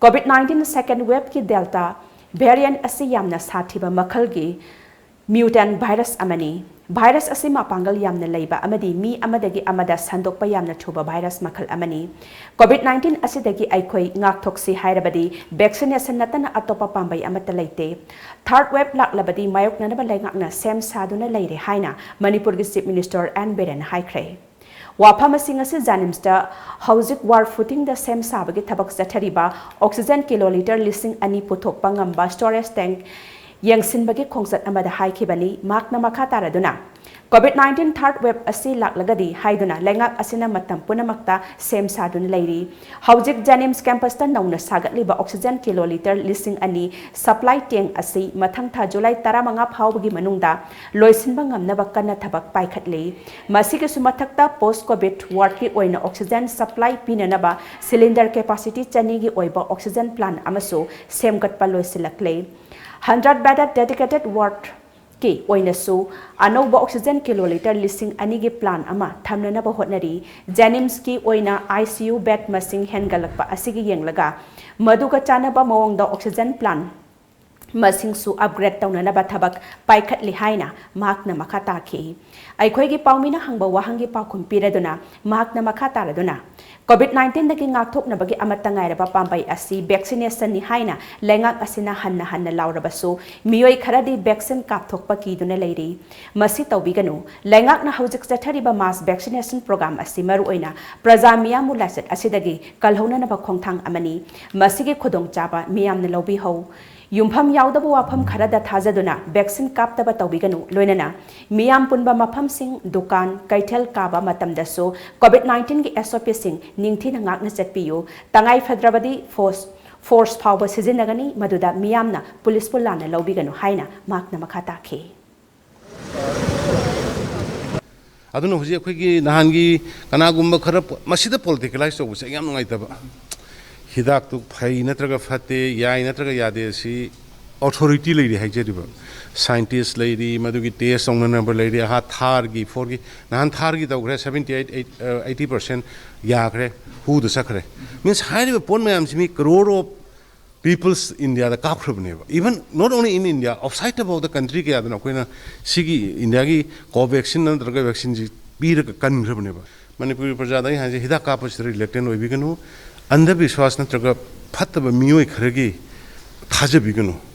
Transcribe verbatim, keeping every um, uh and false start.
COVID nineteen second wave ꯀꯤ Delta variant ꯑꯁꯤ ꯌꯥꯝꯅ ꯁꯥꯊꯤꯕ ꯃꯈꯜꯒꯤ mutant virus ꯑꯃꯅꯤ꯫ Virus ꯑꯁꯤ ꯃꯄꯥꯡꯒꯜ ꯌꯥꯝꯅ ꯂꯩꯕ ꯑꯃꯗꯤ ꯃꯤ ꯑꯃꯗꯒꯤ ꯑꯃꯗ ꯁꯟꯗꯣꯛꯄ ꯌꯥꯝꯅ ꯊꯨꯕ virus ꯃꯈꯜ ꯑꯃꯅꯤ꯫ COVID nineteen ꯑꯁꯤꯗꯒꯤ ꯑꯩꯈꯣꯏ ꯉꯥꯛꯊꯣꯛꯁꯤ ꯍꯥꯏꯔꯕꯗꯤ vaccination ꯅꯠꯇꯅ ꯑꯇꯣꯞꯄ ꯄꯥꯝꯕꯩ ꯑꯃꯠꯇ ꯂꯩꯇꯦ꯫ Third wave ꯂꯥꯛꯂꯕꯗꯤ ꯃꯥꯌꯣꯛꯅꯅꯕ ꯂꯩꯉꯥꯛꯅ ꯁꯦꯝ ꯁꯥꯗꯨꯅ ꯂꯩꯔꯦ ꯍꯥꯏꯅ ꯃꯅꯤꯄꯨꯔꯒꯤ Chief Minister ꯑꯦꯟ ꯕꯤꯔꯦꯟꯅ ꯍꯥꯏꯈ꯭ꯔꯦ꯫ ꯋꯥꯐꯝꯁꯤꯡ ꯑꯁꯤ JNIMSꯇ ꯍꯧꯖꯤꯛ war footingꯗ ꯁꯦꯝ ꯁꯥꯕꯒꯤ ꯊꯕꯛ ꯆꯠꯊꯔꯤꯕ oxygen kilolitre ꯂꯤꯁꯤꯡ ꯑꯅꯤ ꯄꯨꯊꯣꯛꯄ ꯉꯝꯕ storage tank ꯌꯦꯡꯁꯤꯟꯕꯒꯤ ꯈꯣꯡꯆꯠ ꯑꯃꯗ ꯍꯥꯏꯈꯤꯕꯅꯤ꯫ ꯃꯍꯥꯛꯅ ꯃꯈꯥ ꯇꯥꯔꯗꯨꯅ, COVID nineteen third wave ꯑꯁꯤ ꯂꯥꯛꯂꯒꯗꯤ ꯍꯥꯏꯗꯨꯅ ꯂꯩꯉꯥꯛ ꯑꯁꯤꯅ ꯃꯇꯝ ꯄꯨꯝꯅꯃꯛꯇ ꯁꯦꯝ ꯁꯥꯗꯨꯅ ꯂꯩꯔꯤ꯫ ꯍꯧꯖꯤꯛ JNIMS campusꯇ ꯅꯧꯅ ꯁꯥꯒꯠꯂꯤꯕ oxygen kilolitre ꯂꯤꯁꯤꯡ ꯑꯅꯤ supply tank ꯑꯁꯤ ꯃꯊꯪ ꯊꯥ ꯖꯨꯂꯥꯏ ꯇꯔꯥꯃꯉꯥ ꯐꯥꯎꯕꯒꯤ ꯃꯅꯨꯡꯗ ꯂꯣꯏꯁꯤꯟꯕ ꯉꯝꯅꯕ ꯀꯟꯅ ꯊꯕꯛ ꯄꯥꯏꯈꯠꯂꯤ꯫ ꯃꯁꯤꯒꯤꯁꯨ ꯃꯊꯛꯇ post COVID wardꯀꯤ ꯑꯣꯏꯅ oxygen supply ꯄꯤꯅꯅꯕ cylinder capacity ꯆꯅꯤꯒꯤ ꯑꯣꯏꯕ oxygen plant ꯑꯃꯁꯨ ꯁꯦꯝꯒꯠꯄ ꯂꯣꯏꯁꯤꯜꯂꯛꯂꯦ꯫ Hundred bedded dedicated wardꯀꯤ ꯑꯣꯏꯅꯁꯨ ꯑꯅꯧꯕ oxygen kilolitre ꯂꯤꯁꯤꯡ ꯑꯅꯤꯒꯤ plant ꯑꯃ ꯊꯝꯅꯅꯕ ꯍꯣꯠꯅꯔꯤ꯫ JNIMSꯀꯤ ꯑꯣꯏꯅ ICU bed ꯃꯁꯤꯡ ꯍꯦꯟꯒꯠꯂꯛꯄ ꯑꯁꯤꯒꯤ ꯌꯦꯡꯂꯒ ꯃꯗꯨꯒ ꯆꯥꯟꯅꯕ ꯃꯑꯣꯡꯗ oxygen plant ꯃꯁꯤꯡꯁꯨ upgrade ꯇꯧꯅꯅꯕ ꯊꯕꯛ ꯄꯥꯏꯈꯠꯂꯤ ꯍꯥꯏꯅ ꯃꯍꯥꯛꯅ ꯃꯈꯥ ꯇꯥꯈꯤ꯫ ꯑꯩꯈꯣꯏꯒꯤ ꯄꯥꯎꯃꯤꯅ ꯍꯪꯕ ꯋꯥꯍꯪꯒꯤ ꯄꯥꯎꯈꯨꯝ ꯄꯤꯔꯗꯨꯅ ꯃꯍꯥꯛꯅ ꯃꯈꯥ ꯇꯥꯔꯗꯨꯅ, COVID nineteenꯗꯒꯤ ꯉꯥꯛꯊꯣꯛꯅꯕꯒꯤ ꯑꯃꯠꯇ ꯉꯥꯏꯔꯕ ꯄꯥꯝꯕꯩ ꯑꯁꯤ vaccinationꯅꯤ ꯍꯥꯏꯅ ꯂꯩꯉꯥꯛ ꯑꯁꯤꯅ ꯍꯟꯅ ꯍꯟꯅ ꯂꯥꯎꯔꯕꯁꯨ ꯃꯤꯑꯣꯏ ꯈꯔꯗꯤ vaccine ꯀꯥꯞꯊꯣꯛꯄ ꯀꯤꯗꯨꯅ ꯂꯩꯔꯤ꯫ ꯃꯁꯤ ꯇꯧꯕꯤꯒꯅꯨ꯫ ꯂꯩꯉꯥꯛꯅ ꯍꯧꯖꯤꯛ ꯆꯠꯊꯔꯤꯕ mass vaccination program ꯑꯁꯤ ꯃꯔꯨꯑꯣꯏꯅ ꯄ꯭ꯔꯖꯥ ꯃꯤꯌꯥꯝꯕꯨ ꯂꯥꯏꯆꯠ ꯑꯁꯤꯗꯒꯤ ꯀꯜꯍꯧꯅꯅꯕ ꯈꯣꯡꯊꯥꯡ ꯑꯃꯅꯤ꯫ ꯃꯁꯤꯒꯤ ꯈꯨꯗꯣꯡꯆꯥꯕ ꯃꯤꯌꯥꯝꯅ ꯂꯧꯕꯤꯍꯧ꯫ ꯌꯨꯝꯐꯝ ꯌꯥꯎꯗꯕ ꯋꯥꯐꯝ ꯈꯔꯗ ꯊꯥꯖꯗꯨꯅ vaccine ꯀꯥꯞꯇꯕ ꯇꯧꯕꯤꯒꯅꯨ꯫ ꯂꯣꯏꯅꯅ ꯃꯤꯌꯥꯝ ꯄꯨꯟꯕ ꯃꯐꯝꯁꯤꯡ, ꯗꯨꯀꯥꯟ, ꯀꯩꯊꯦꯜ ꯀꯥꯕ ꯃꯇꯝꯗꯁꯨ COVID nineteenꯒꯤ SOPꯁꯤꯡ ꯅꯤꯡꯊꯤꯅ ꯉꯥꯛꯅ ꯆꯠꯄꯤꯌꯨ꯫ ꯇꯉꯥꯏ ꯐꯗ꯭ꯔꯕꯗꯤ force, force ꯐꯥꯎꯕ ꯁꯤꯖꯤꯟꯅꯒꯅꯤ, ꯃꯗꯨꯗ ꯃꯤꯌꯥꯝꯅ ꯄꯨꯂꯤꯁꯄꯨ ꯂꯥꯟꯅ ꯂꯧꯕꯤꯒꯅꯨ ꯍꯥꯏꯅ ꯃꯍꯥꯛꯅ ꯃꯈꯥ ꯇꯥꯈꯤ꯫ ꯑꯗꯨꯅ ꯍꯧꯖꯤꯛ ꯑꯩꯈꯣꯏꯒꯤ ꯅꯍꯥꯟꯒꯤ ꯀꯅꯥꯒꯨꯝꯕ ꯈꯔ ꯄꯣ-, ꯃꯁꯤꯗ politicalize ꯇꯧꯕꯁꯦ ꯑꯩ ꯌꯥꯝ ꯅꯨꯡꯉꯥꯏꯇꯕ꯫ ꯍꯤꯗꯥꯛꯇꯨ ꯐꯩ ꯅꯠꯇ꯭ꯔꯒ ꯐꯠꯇꯦ, ꯌꯥꯏ ꯅꯠꯇ꯭ꯔꯒ ꯌꯥꯗꯦ, ꯑꯁꯤ ꯑꯣꯊꯣꯔꯤꯇꯤ ꯂꯩꯔꯤ ꯍꯥꯏꯖꯔꯤꯕ, ꯁꯥꯏꯟꯇꯤꯁ ꯂꯩꯔꯤ, ꯃꯗꯨꯒꯤ ꯇꯦꯁ ꯇꯧꯅꯅꯕ ꯂꯩꯔꯤ꯫ ꯑꯍꯥ, ꯊꯥꯔꯒꯤ, ꯐꯣꯔꯒꯤ, ꯅꯍꯥꯟ ꯊꯥꯔꯒꯤ ꯇꯧꯈ꯭ꯔꯦ, seventy eight, eight, eighty percent ꯌꯥꯈ꯭ꯔꯦ, ꯍꯨꯗ ꯆꯠꯈ꯭ꯔꯦ꯫ ꯃꯤꯟꯁ, ꯍꯥꯏꯔꯤꯕ ꯄꯣꯠ ꯃꯌꯥꯝꯁꯤ ꯃꯤ ꯀꯔꯣꯔ ꯑꯣꯐ ꯄꯤꯄꯜꯁ ꯏꯟꯗꯤꯌꯥꯗ ꯀꯥꯞꯈ꯭ꯔꯕꯅꯦꯕ꯫ Even not only in India, outside of the country ꯀꯌꯥꯗꯅ ꯑꯩꯈꯣꯏꯅ ꯁꯤꯒꯤ ꯏꯟꯗꯤꯌꯥꯒꯤ ꯀꯣꯚꯦꯛꯁꯤꯟ ꯅꯠꯇ꯭ꯔꯒ ꯚꯦꯛꯁꯤꯟꯁꯤ ꯄꯤꯔꯒ ꯀꯟꯈ꯭ꯔꯕꯅꯦꯕ꯫ ꯃꯅꯤꯄꯨꯔꯒꯤ ꯄ꯭ꯔꯖꯥꯗ ꯑꯩ ꯍꯥꯏꯁꯦ, ꯍꯤꯗꯥꯛ ꯀꯥꯞꯄꯁꯤꯗ ꯔꯤꯂꯦꯛꯇꯦꯟ ꯑꯣꯏꯕꯤꯒꯅꯨ, ꯑꯟꯙꯕꯤꯁ꯭ꯋꯥꯁ ꯅꯠꯇ꯭ꯔꯒ ꯐꯠꯇꯕ ꯃꯤꯑꯣꯏ ꯈꯔꯒꯤ ꯊꯥꯖꯕꯤꯒꯅꯨ꯫